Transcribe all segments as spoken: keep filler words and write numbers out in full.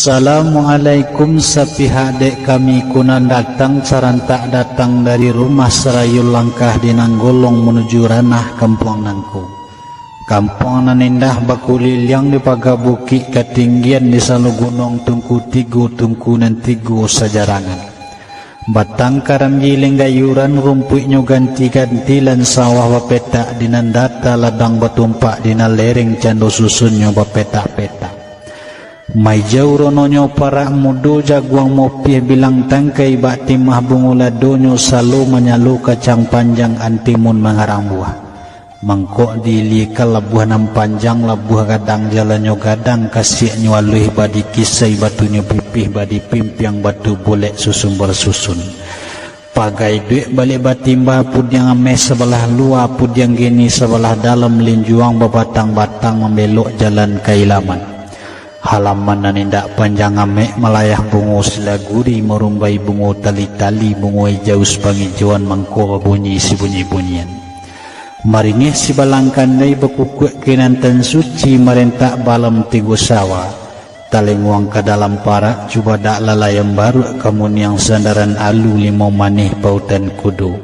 Assalamualaikum, sapihak dek kami ko nan datang, sarantak datang dari rumah, sarayun langkah di nan golong manuju ranah kampuang nangko. Kampuang nan indah bakuliliang di paga bukik katinggian, di salo gunuang tungku tigo, tungku nan tigo sajarangan. Batang karambi linggayuran, rumpuiknyo ganti-ganti, lan sawah bapetak di nan data, ladang batumpak di nan lereng, cando susunnyo bapetak-petak. Maijau rononyo parak mudo, jaguang mopiah bilang tangkai, bak timah bungo ladonyo, salo manyalo kacang panjang, antimun mangarang buah. Mangkok diiliekan labuah nan panjang, labuah gadang jalannyo gadang, kasiaknyo aluih badi kisai, batunyo pipih badi pimpiang, batu bulek susun barasusun. Pagai duik baliak batimba, pudiang ameh sabalah lua, pudiang geni sabalah dalam, linjuang babatang-batang, mambelok jalan ka ilaman. Halaman nan indak panjang amek, malayah bungo silaguri, marumbai bungo tali-tali, bungo ijau sapangijoan, mangko babunyi sibunyi-bunyian. Maringeh sibalang kandai, bakukuak ka nan tan suci, marentak balam tigo sawa. Talinguang ka dalam parak, cubadak lalai ambaruak, kamuniang sandaran alu, limau manih pautan kudo.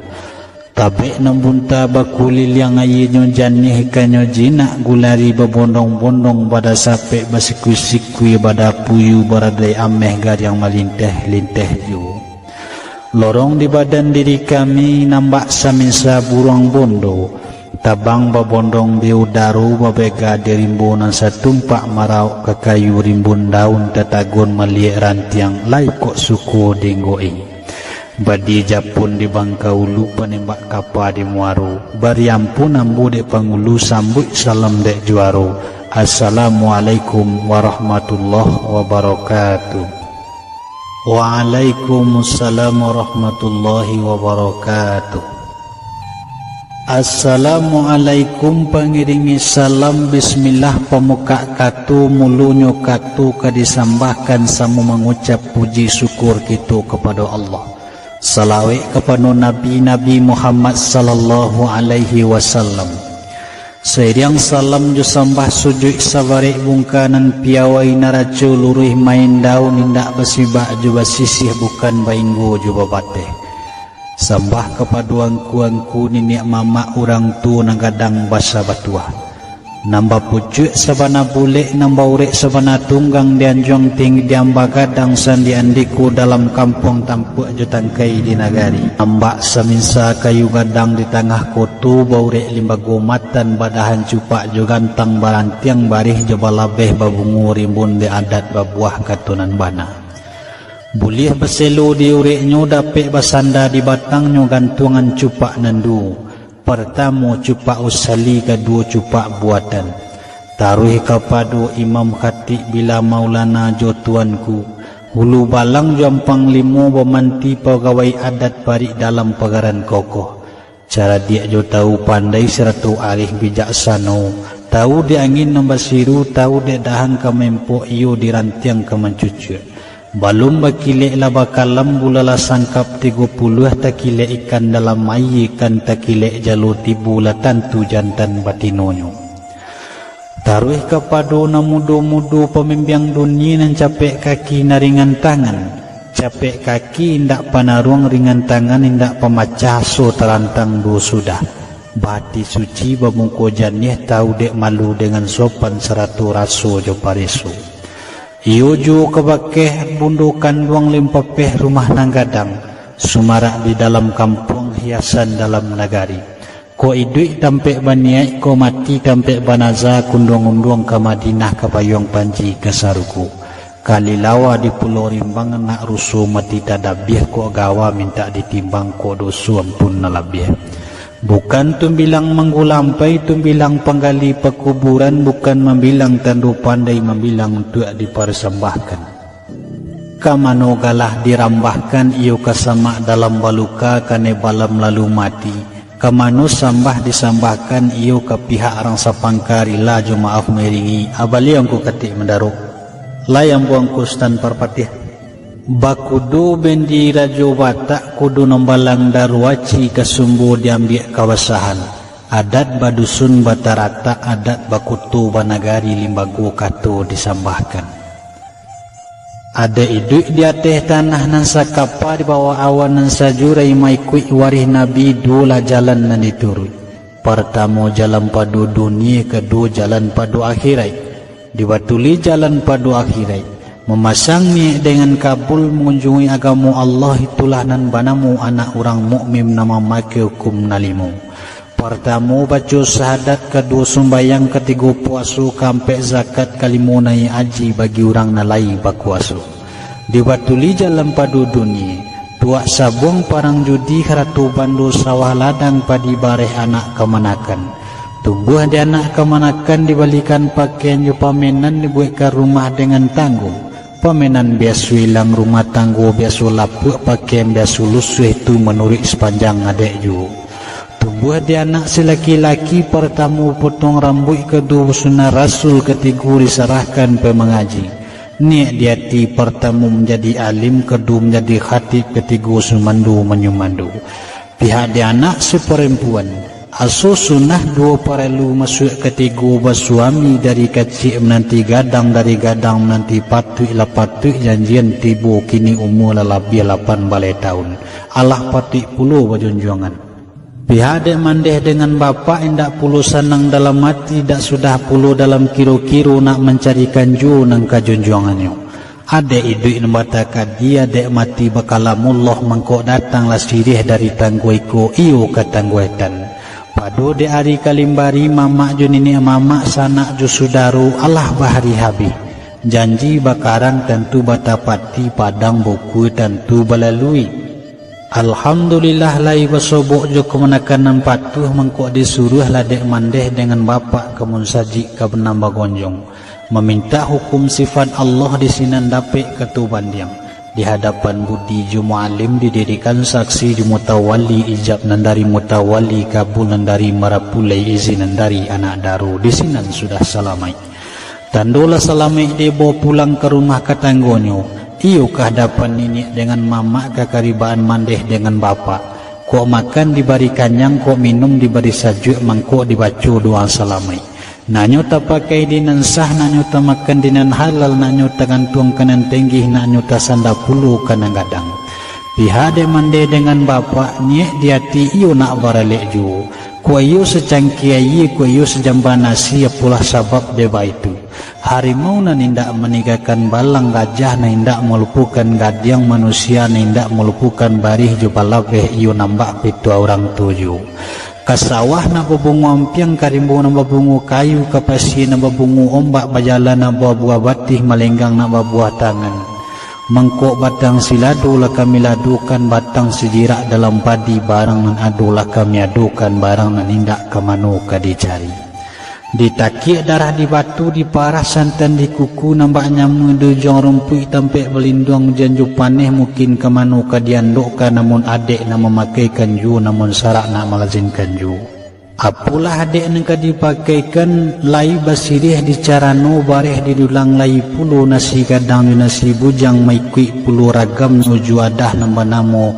Tabek nan bunta bakuliliang, aianyo janiah, ikannyo jinak gulari, babondong-bondong, badasapek, basikui-sikui, badapuyu, baradai ameh, gariang malinteh-linteh juo. Lorong di badan diri kami, nan bak saminsa buruang bondo, tabang babondong di udaro, babega di rimbo nan satumpak, marauk ka kayu rimbun daun, tatagun maliek rantiang, lai kok suko diinggoki. Badi japun di bangka ulu, panembak kapa di muaro, bari ampun ambo dek pangulu, sambuik salam dek juaro. Assalamualaikum warahmatullahi wabarakatuh. Waalaikumsalam warahmatullahi wabarakatuh. Assalamualaikum, pangiringi salam, bismillah, pamukak kato, mulonyo kato ka disambahkan, samo mangucap puji syukur kito kapado Allah. Salawek kapado Nabi, Nabi Muhammad sallallahu alaihi wasallam. Sairiang salam jo sambah, sujuik sabarek bungka, nan piawai naraco luruih, main daun indak basibak jo basisiah, bukan bainggo jo babateh. Sambah kapado angku-angku, niniak mamak, urang tuo nan gadang basa batuah. Nan bapucuak sabana bulek, nan baurek sabana tunggang, di anjuang tinggi, di amba gadang sandi andiko, dalam kampuang tampuak jo tangkai di nagari. Nan bak saminsa kayu gadang di tangah koto, baurek limbago matan, badahan cupak jo gantang, barantiang barih jo balabeh, babungo rimbun di adat, babuah kato nan bana. Buliah baselo di ureknyo, dapek basanda di batangnyo, gantuangan cupak nan duo. Partamo cupak usali, kaduo cupak buatan. Taruih kapado imam khatib, bila maulana jo tuanku, hulu balang jo ampang limo, bamanti pagawai adat, parik dalam pagaran kokoh. Caradiak jo tau pandai, sarato arih bijaksano, tau dek angin nan basiru, tau dek dahan ka maempok, iyo di rantiang ka mancucuak. Balun bakilek lah bakalam, bulalah sangkap tigo puluah, takilek ikan dalam aia, ikan takilek jalo tibo, lah tantu jantan batinonyo. Taruih kapado nan mudo-mudo, pamimbiang dunia, nan capek kaki, nan ringan tangan. Capek kaki indak panaruang, ringan tangan indak pamacah, aso tarantang duo sudah. Baati suci, bamuko janiah, tau dek malu dengan sopan, sarato raso jo pareso. Iyo juo ka bakeh bundo kanduang, limpapeh rumah nan gadang, sumarak di dalam kampuang, hiasan dalam nagari. Kok iduik tampek baniaik, kok mati tampek banaza, kunduang-unduang ka Madinah, ka payuang panji ka sarugo. Kalilawa di Pulau Rimbang, anak ruso mati tadabiah, kok gawa mintak ditimbang, kok doso ampun nan labiah. Bukan tumbilang manggulampai, tumbilang panggali pakuburan, bukan mambilang tando pandai, mambilang untuak diparsambahkan. Ka mano galah dirambahkan, iyo ka samak dalam baluka, kanai balam lalu mati. Ka mano sambah disambahkan, iyo ka pihak rang sapangka, rila jo maaf mairingi. Abaliang ko katik mandaro, lai ambo angku Sutan Parpatiah. Bakudo bendi Rajo Batak, kudo nan balang daru aci, ka sumbo diambiak kabasahan. Adat badusun bataratak, adat bakoto banagari, limbago kato disambahkan. Adek iduik di ateh tanah nan sakapa, di bawah awan nan sajurai, maikuik warih Nabi, duolah jalan nan dituruik. Partamo jalan pado dunie, kaduo jalan pado akhiraik. Dibatuli jalan pado akhiraik, mamasang niaik dengan kabul mangunjungi agamo Allah, itulah nan banamo anak urang mukmin nan mamakai hukum nan limo. Partamo baco syahadat, kaduo sumbayang, katigo puaso, kaampek zakat, kalimo naiak haji bagi urang nan lai bakuaso. Dibatuli jalan pado dunie, tuak sabuang parang judi, harato bando sawah ladang, padi bareh anak kamanakan. Tumbuah di anak kamanakan, dibalikan pakaian jo pamenan, dibuekkan rumah dengan tanggo. Pamenan biaso ilang, rumah tanggo biaso lapuak, pakaian biaso lusuah, itu manuruik sapanjang adek juo. Tumbuah di anak si laki-laki, partamo potong rambuik, kaduo basunah rasul, katigo disarahkan pai mangaji. Niaik di ati, partamo manjadi alim, kaduo manjadi khatib, katigo sumando manyumando. Pihak di anak si parampuan, aso sunah duo paralu, masuak katigo basuami, dari kaciak mananti gadang, dari gadang mananti patuik, lah patuik janjian tibo, kini umua lah labiah lapan baleh taun, alah patuik pulo bajunjuangan. Pihak dek mandeh dengan bapak indak pulo sanang dalam ati, dak sudah pulo dalam kiro-kiro, nak mancarikan juo nan kajunjuangannyo. Adek iduik nan batakadia, dek mati bakalamullah, mangko datanglah siriah dari tanggo iko iyo ka tanggo etan. Pado dek ari kalimbari, mamak jo niniak mamak, sanak jo sudaro, alah bahari habih. Janji bakarang tantu batapati, padang bukua tantu balalui. Alhamdulillah, lai basobok jo kamanakan nan patuah, mangko disuruahlah dek mandeh dengan bapak ka munsajik ka nan bagonjong, mamintak hukum sifat Allah, di sinan dapek kato bandiang. Di hadapan budi jo mualim, didirikan saksi jo mutawali, ijab nan dari mutawali, kabul nan dari marapulai, izin nan dari anak daro, di sinan sudah salamaik. Tando lah salamaik dibawa pulang ka rumah ka tanggonyo, iyo ka hadapan niniak dengan mamak, ka karibaan mandeh dengan bapak. Kok makan dibari kanyang, kok minum dibari sajuak, mangko dibaco doa salamaik. Nak nyo tapakai di nan sah, nak nyo tamakan di nan halal, nak nyo tagantuang ka nan tenggih, nak nyo tasanda pulo ka nan gadang. Pihak dek mandeh dengan bapak, niaik di ati iyo nak baralek juo. Kok iyo sacangkia aia, kok iyo sajamba nasi, apolah sabab dek baitu. Harimau nan indak maninggakan balang, gajah nan indak malupokan gadiang, manusia nan indak malupokan barih jo balabeh, iyo nan bak pituah urang tuo juo. Ka sawah nak babungo ampiang, ka rimbo nak babungo kayu, ka pasia nak babungo ombak, bajalan nak babuah batih, malenggang nak babuah tangan. Mangkok batang silado lah kami ladokan, batang sijirak dalam padi, barang nan ado lah kami adokan, barang nan indak ka mano ka dicari. Ditakiak darah di batu, diparah santan di kuku, nan bak nyama di ujuang rumpuik, tampek balinduang ujan jo paneh, mungkin ka mano ka diandokkan, namun adek nan mamakaikan juo, namun sarak nak malazinkan juo. Apolah adek nan ka dipakaikan, lai basiriah di carano, bareh di dulang, lai pulo nasi gadang jo nasi bujang, maikuik pulo ragam jo juadah nan banamo